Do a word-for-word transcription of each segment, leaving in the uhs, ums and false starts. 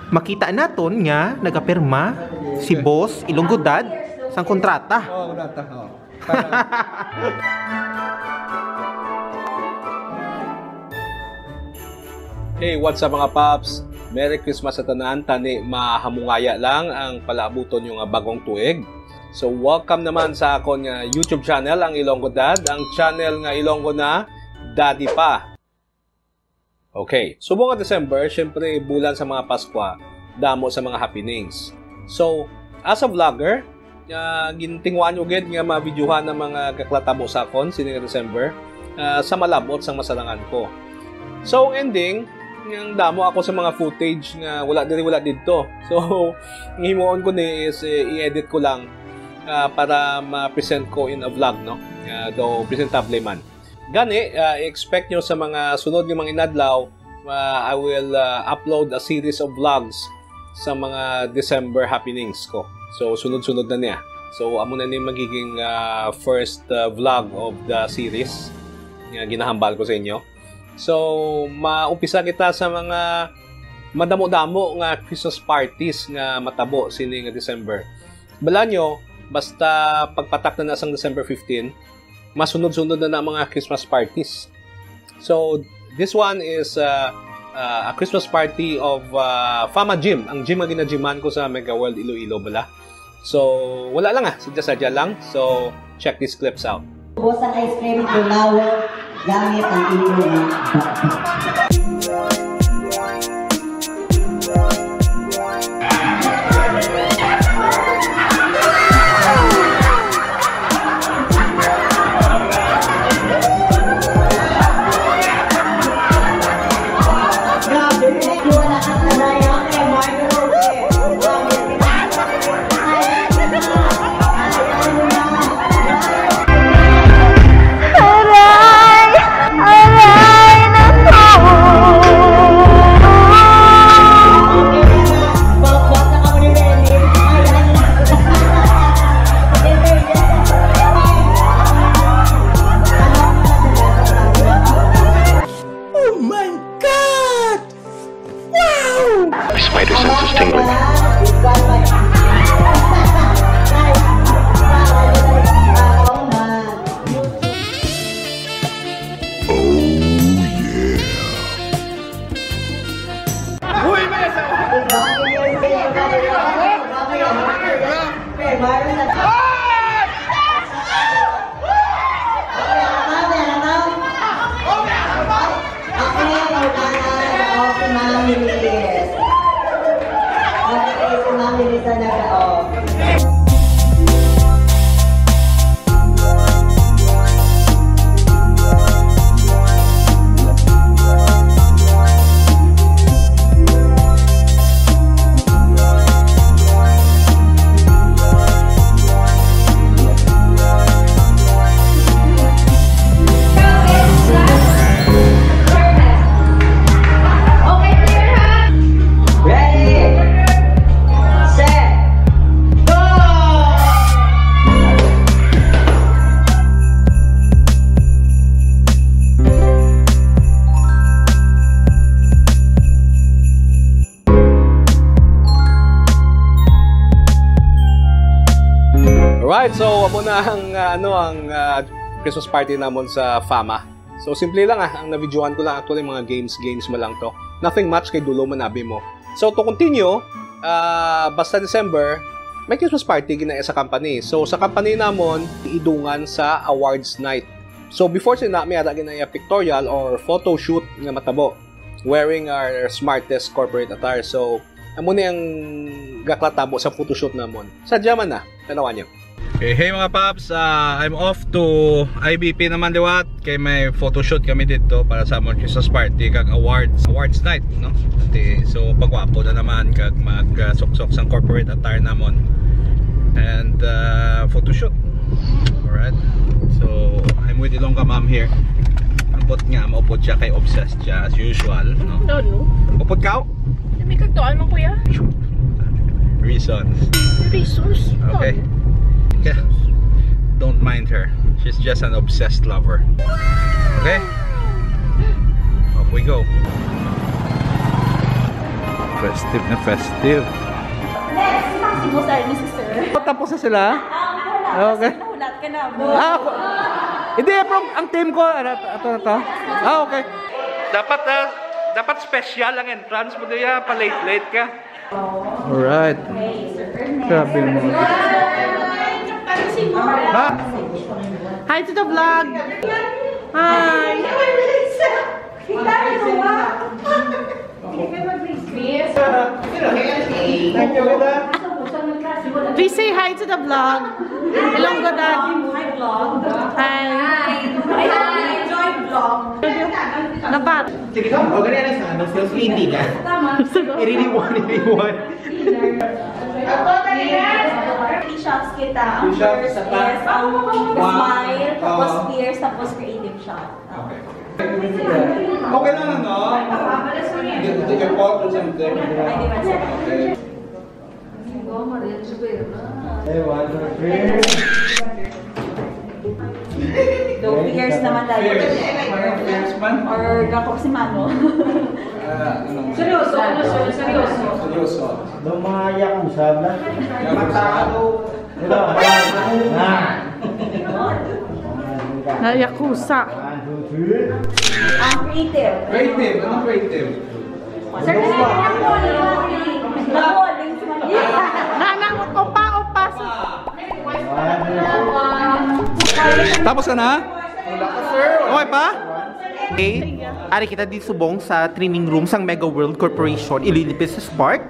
Makita naton nga nagapirma si Boss Ilonggo Dad sang kontrata. Oo, kontrata. Oo. Para Hey, what's up, mga paps? Merry Christmas sa tanan. Tani mahamungaya lang ang palaabuton nyo nga bagong tuig. So, welcome naman sa akon nga YouTube channel, ang Ilonggo Dad, ang channel nga Ilonggo na Daddy pa. Okay, subong nga December, syempre, bulan sa mga Paskwa, damo sa mga happenings. So, as a vlogger, ah, gintinguan ko gid nga mabidyuhan ang mga gaklatabo sa akon sini nga December, ah, sa malabot sang masarangan ko. So, ang ending, ang damo ako sa mga footage nga wala diri, wala didto. So, ang himuon ko ni is, eh, i-edit ko lang, ah, para ma-present ko in a vlog, no? Ah, daw presentable man. Gani, ah, i-expect nyo sa mga sunod nga mga inadlaw, ah, I will, ah, upload a series of vlogs sa mga December happenings ko. So, sunod-sunod na niya. So, amo na ni magiging, ah, first, ah, vlog of the series nga ginahambal ko sa inyo. So, maumpisa kita sa mga madamo-damo nga Christmas parties nga matabo sini nga December. Bala nyo, basta pagpatak na na sang December fifteen, masunod-sunod na na mga Christmas parties. So, this one is, uh, uh, a Christmas party of, uh, Fama Gym, ang gym nga ginagyman ko sa Mega World Iloilo bala. So, wala lang ah, sadya-sadya lang. So, check these clips out. Ubos ang ice cream, bulawo, gamit ang inyong mga backpack. Aray! Aray, nako! Oh my God! Wow! My spider sense is tingling. Oh, yeah. Ako na yung kailangan ng si Ma'am Lilis. Okay, si Ma'am Lilis na nag-off. Ready, set, go! Alright, so amo na ang, ah, ano, ang, ah, Christmas party namon sa Fama. So, simple lang, ah, ang nabidyohan ko lang, actually, mga games, games mo lang to. Nothing much, kay dulo man abi mo. So, to continue, ah, basta December, may Christmas party ginaya sa company. So, sa company namon, idungan sa awards night. So, before sina, may ara ginaya pictorial or photo shoot nga matabo wearing our smartest corporate attire. So, amo ni ang gaklatabo sa photoshoot namon. Sadya man na, tanawan niyo. Okay, hey mga paps, ah, I'm off to I B P naman liwat kay may photoshoot kami dito para sa amon Christmas party kag awards, awards night, no? Ati, so pagwapo na naman kag mag, ah, suksok sang corporate attire namon and, ah, photoshoot. Alright. So I'm with Ilongga Ma'am here. Ambot nga maupod siya kay obsessed siya as usual, no? No, no. Upod ka? May kagtuan man, kuya. Reasons. Reasons? Okay. Yeah. Don't mind her. She's just an obsessed lover. Okay? Off we go. Festive na festive. Next, si Boss Arnie, si Sir. Oh, tapos na sila? Ah, wala. Okay. Kasi nahulat ka na. Ah, ako. Hindi, pero ang team ko, ano, ito, ito, ito. Ah, okay. Dapat, ah, dapat special ang entrance mo diya, pa-late-late ka. Alright. Grabe mo. Ha? Hi to the vlog. Hi. Please say hi to the vlog. Ilonggo Dad. Hi. Nabat. Sige ka, o, ganyan lang sa ano, sales lady ka. Iriniwan, iriniwan. Three shots kita. Ang Three shots, first isa pa. Is, um, One. Smile, tapos Oo. Tears, tapos creative shot. Okay. Okay lang, ano? Did, did you fall or something? Ay, di ba? Okay. Ay, one, two, three. Daw, tears naman tayo. Tears. Tears man? Or gakop si Mano. Ah, ano? Seryoso, ano, sir? Seryoso. Seryoso. Lumaya kung sabla. Matado. Diba? Na. Na Yakuza. Ang creative. Creative. Anong creative? Sir, kasi na po, na po, na po. Na, na, opa, opa. Tapos na na? Okay pa? Okay. Ari kita di subong sa training room sang Mega World Corporation, Iloilo Business Park.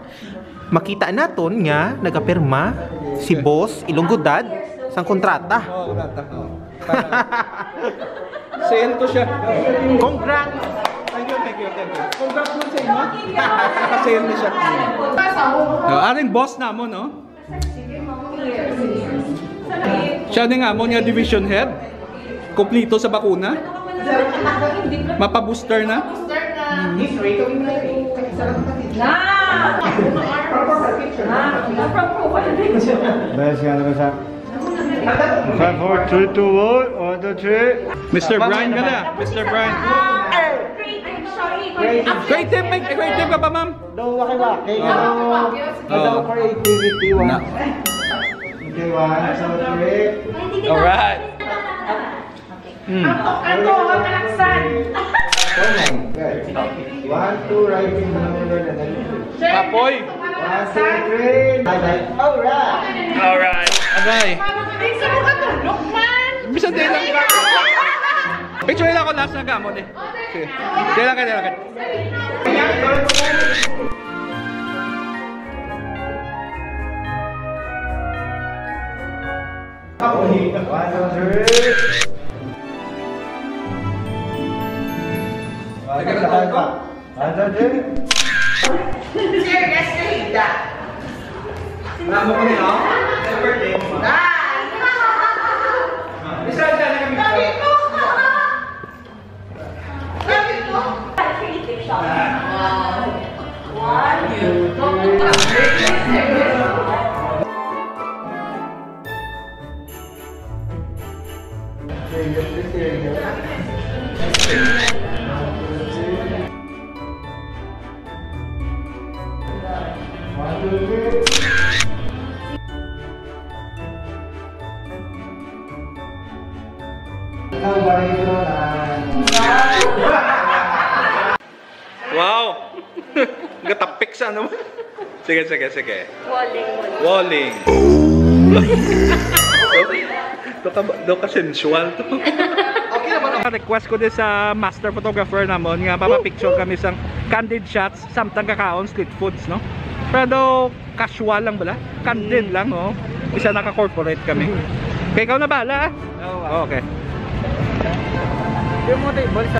Makita naton nga nagapirma si Boss Ilonggo Dad sang kontrata. Oo, kontrata. Oo. Para send to siya. Congrats! Thank you, thank you, thank you. Congrats mo sa inyo. Nakasend na siya. No, aring boss namon, no? Siya ni nga mo nga division head. Kompleto sa bakuna. Mapa-booster na. Booster na. Miss Ray, kami na rin. Isa lang kapatid. Na! Proper picture. Na! Proper picture. Dahil siya naman sa Five, four, three, two, one. One, two, three. Mister Brian ka na. Mister Brian. Ah, creative, sorry. Creative, may creative ka pa, ma'am? Daw waki-waki. Oh. Ano? Ano? Oh. Creativity, wa? Na. Okay, one, two, three. Alright. Mm. Ang tok-, ang tuhod, ang aksan. One, two, right in the middle, and then Kapoy. One, two, three. Alright. Alright. Agay. Ay, sa mga tulog man. Bisan di lang. Picture nila ako last na gamon eh. Sige. Di lang ka, di lang ka. One, two, three. One, two, three. Serious ka, Hilda? Namo ko niya, oh. Happy birthday. Nice! Bisa dyan, happy birthday. Sabi ko! Sabi ko! Creative siya. Wow. Wow. Wow! Gatapik sa ano. Sige, sige, sige. Walling, walling. Walling. Oh, yeah. Do ka, do ka sensual to. Okay naman. Request ko din sa master photographer namon nga mapapicture kami sang candid shots samtang kakaon street foods, no? Pero casual lang bala. Candid lang, oh. Isa naka-corporate kami. Kaya ikaw na bahala, ah. Oo, ah. Okay. Yung mga table sa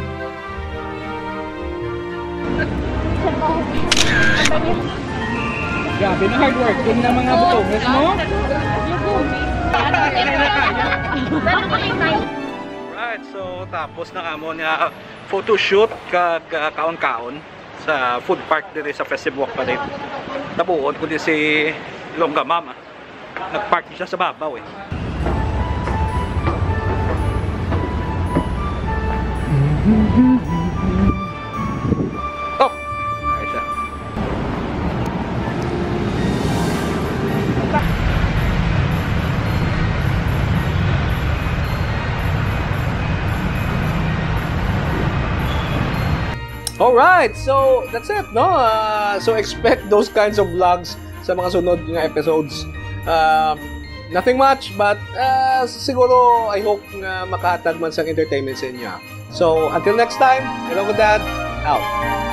Grabe na hardworking na mga butonges, no? Right, so tapos na kamo nga photoshoot kag, ah, kaon-kaon sa food park diri sa Festive Walk Palace. Tabuon ko di si Longga Mama. Nag-park siya sa babaw eh. Oh! Ayos siya. Alright, so that's it, no? Uh, so expect those kinds of vlogs sa mga sunod nga episodes. Um, nothing much, but uh, siguro I hope nga makahatag man sang entertainment sa inyo. So until next time, hello, good dad, out.